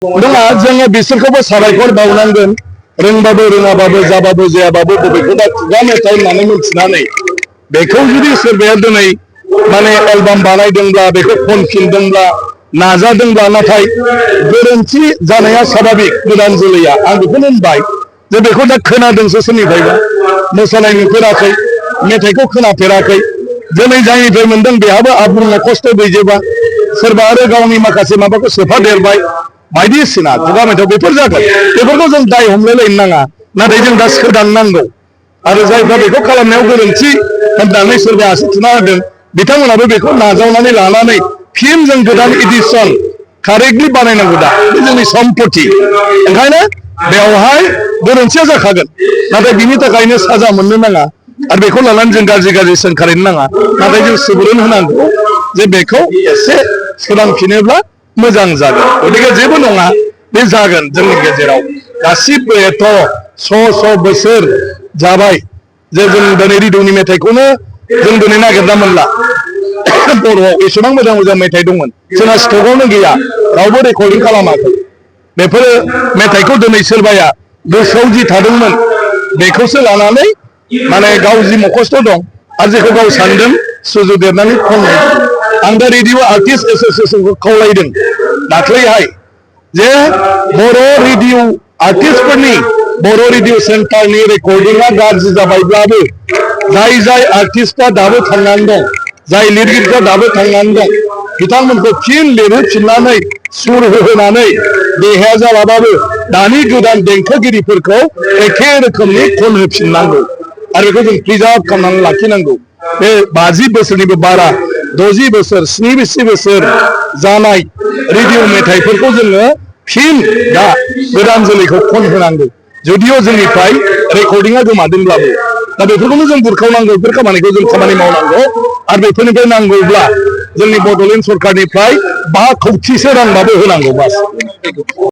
नङा जोङो बिसोरखौबो साबायखर बावनांगोन रोंबाबो रोङाबाबो जाबाबो जायाबाबो बबेखौबा खुगा मेथाइ होननानै मिथिनानै बेखौ जुदि सोरबाया दिनै माने एलबाम बानायदोंब्ला बेखौ खनफिनदोंब्ला नाजादोंब्ला नाथाय गोरोन्थि जानाया स्वाभाबिक गोदान जोलैया आं बेखौनो होनबाय जे बेखौ दा खोनादोंसो सोरनिफ्रायबा मोसानाय नुफेराखै मेथाइखौ खोनाफेराखै दिनै जायनिफ्राय मोनदों बेहाबो आबुं खस्थ' गैजोबा सोरबा आरो गावनि माखासे माबाखौ सोफादेरबाय बायदिसिना खुगा मेथाइ बेफोर जागोन बेफोरखौ जों दाय हमलायलायनो नाङा नाथाय जों दा सोदांनांगौ आरो जायफ्रा बेखौ खालामनायाव गोरोन्थि होननानै सोरबा आसि थुना होदों बिथांमोनाबो बेखौ नाजावनानै लानानै फिन जों गोदान एडिसन कारेक्टलि बानायनांगौ दा बे जोंनि सम्पति ओंखायनो बेवहाय गोरोन्थिया जाखागोन नाथाय बिनि थाखायनो साजा मोननो नाङा आरो बेखौ लानानै जों गाज्रि गाज्रि सोंखारिनो नाङा नाथाय जों सुबुरुन होनांगौ जे बेखौ एसे सोदांफिनोब्ला मोजां जागोन गतिके जेबो नङा बे जागोन जोंनि गेजेराव गासिबो एथ' श' बोसोर जाबाय जे जों दिनै रेडिअनि मेथाइखौनो जों दिनै नागिरना मोनला बर'आव एसेबां मोजां मोजां मेथाइ दंमोन जोंहा स्टकआवनो गैया रावबो रेकर्डिं खालामाखै बेफोरो मेथाइखौ दिनै सोरबाया गोसोआव जि थादोंमोन बेखौसो लानानै माने गाव जि मखस्थ' दं आरो जेखौ गाव सानदों सुजुदेरनानै खननाय आं दा रेडिअ आर्टिस्ट एस'सियेसनखौ खावलायदों दाख्लैहाय जे बर' रेडिअ आर्टिस्टफोरनि बर' रेडिअ सेन्टारनि रेकर्डिंआ गाज्रि जाबायब्लाबो जाय आर्टिस्टआ दाबो थांनानै दं जाय लिरगिरिफ्रा दाबो थांनानै दं बिथांमोनखौ फिन लिरहोफिननानै सुर होहोनानै देहाया जालाबाबो दानि गोदान देंखोगिरिफोरखौ एखे रोखोमनि खन होफिननांगौ आरो बेखौ जों प्रिजार्भ खालामनानै लाखिनांगौ बे 50 बोसोरनिबो बारा 60 बोसोर 70 बोसोर जानाय रेडिअ मेथाइफोरखौ जोङो फिन दा गोदान जोलैखौ खन होनांगौ जुदिअ जोंनिफ्राय रेकर्डिंआ गोमादोंब्लाबो दा बेफोरखौनो जों बुरखावनांगौ बेफोर खामानिखौ जों खामानि मावनांगौ आरो बेफोरनिफ्राय नांगौब्ला जोंनि बड'लेण्ड सरकारनिफ्राय 5 कौटिसो रांबाबो होनांगौ बास